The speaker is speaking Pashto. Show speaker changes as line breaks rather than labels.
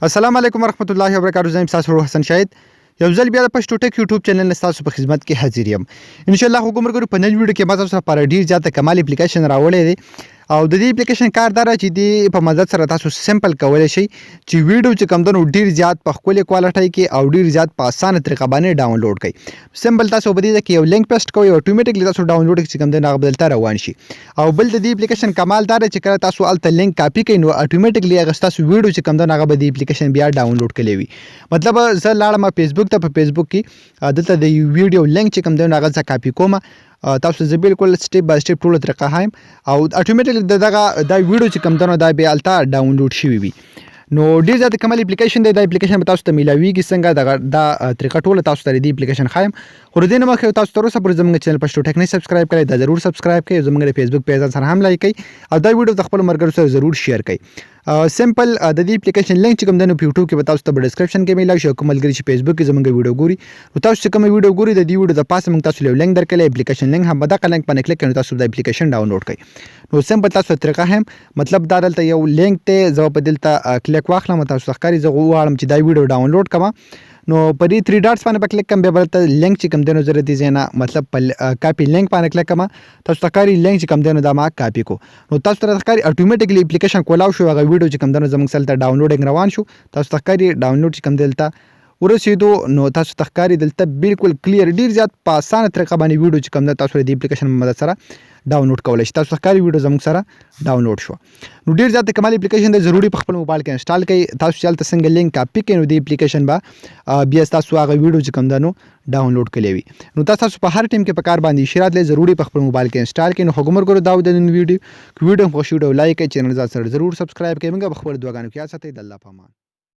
السلام علیکم ورحمت الله وبرکاته. زه یم ستاسو ورور حسن شاهد، یو ځل بیا د پښتو ټیک یوټیوب چینل نه ستاسو په خدمت کې حاضر یم. ان شاء الله خو ګمرګرو، په نن ویډیو کې ما تاسو لپاره ډیر زیات کمال اپلیکیشن راوړی دی او د دې اپلیکیشن کار دا چې دی په مدد سره تاسو سمپل کولی شئ چې ویډیو چې کم دنو ډیر زیات په ښکلې کوالټۍ کې او ډیر زیات په اسانه طریقه باندې ډاونلوډ کړئ. سمپل تاسو په دې کې یو لینک پیسټ کوئ او اتوماتیکلی تاسو ډاونلوډ چې کم دنو هغه بدلته روان شي. او بل د دې اپلیکیشن کمال دا دی چې کله تاسو هلته لینک کاپي کړئ، نو اتوماتیکلی هغه ستاسو ویډیو چې کوم ده هغه به د اپلیکیشن بیا ډاونلوډ کړی وي. مطلب زه لاړم فیسبوک ته، په فیسبوک کې دلته د ویډیو لینک چې کوم دی هغه زه کاپي کوم. تاسو زه بالکل سټیپ بای سټیپ ټوله طریقه ښایم او اتوماتیکلی دغه دا ویډیو چې کوم ده دا بیا هلته ډاونلوډ شوی وي. نو ډیر زیات کمال اپلیکیشن دی. دا اپلیکیشن به تاسو ته میلاویږي څنګه، دغه دا طریقه ټوله تاسو ته دی اپلیکیشن ښایم. خو د دې نه مخکې تاسو تر اوسه پورې زموږ چینل پښتو ټیک نه سبسکرایب کړئ، دا ضرور سبسکرایب کړئ، زموږ د فیسبوک پیج سره هم لایک کړئ او دا ویډیو د خپل ملګرو سره ضرور شیر کړئ. سمپل د دې اپلیکیشن لینک چې کوم دی نو په یوټیوب کې به تاسو ته په ډیسکرپشن کې میلاو شي. کوم ملګري چې فیسبوک کې زموږ ویډیو ګوري، نو تاسو چې کوم ویډیو ګوري، د دې ویډیو د پاسه موږ تاسو یو لینک درکړی، اپلیکیشن لینک، هم دغه لینک باندې کلیک کړئ نو تاسو د اپلیکیشن ډاونلوډ کړئ. نو سمپل تاسو طریقه هم، مطلب دا دلته یو لینک ته زه په دلته کلیک واخلم. تاسو ښکاري، زه غواړم چې دا ویډیو ډاونلوډ کړم، نو په دې 3 ډاټس باندې به کلیک کوم، بیا به لینک چې کوم دی نو زه دې ځای نه مطلب په کاپي لینک باندې کلیک کوم. تاسو ته ښکاري، لینک چې کوم دی نو دا ما کاپي کو، نو تاسو ته ښکاري اتوماتیکلی اپلیکیشن کولاو شو، هغه ویډیو چې کوم دی نو زموږ سره ډاونلوډینګ روان شو. تاسو ته ښکاري، ډاونلوډ چې کوم دی دلته ورسېدو. نو تاسو ته ښکاري، دلته بالکل کلیر ډیر زیات په اسانه طریقه باندې ویډیو چې کوم دی تاسو د اپلیکیشن په مدد سره ډاونلوډ کولای شئ. تاسو ښکاري، ویډیو زموږ سره ډاونلوډ شو. نو ډیر زیات کمال اپلیکیشن دی، ضروري په خپل موبایل کې انسټال کړئ. تاسو چې هلته څنګه لینک کاپي کړئ، نو د اپلیکیشن به بیا تاسو هغه ویډیو چې کوم ده نو ډاونلوډ کړی وي. نو تاسو په هر ټیم کې په کار باندې شي راتلی، ضروري په خپل موبایل کې انسټال کړئ. نو خو ګمر دا د نن ویډیو. ویډیو خوښ ویډیو لایک کړئ، چینل ځان سره ضرور سبسکرایب کړئ. موږ په خپل دعاګانو کې یاد ساتئ. د الله په امان.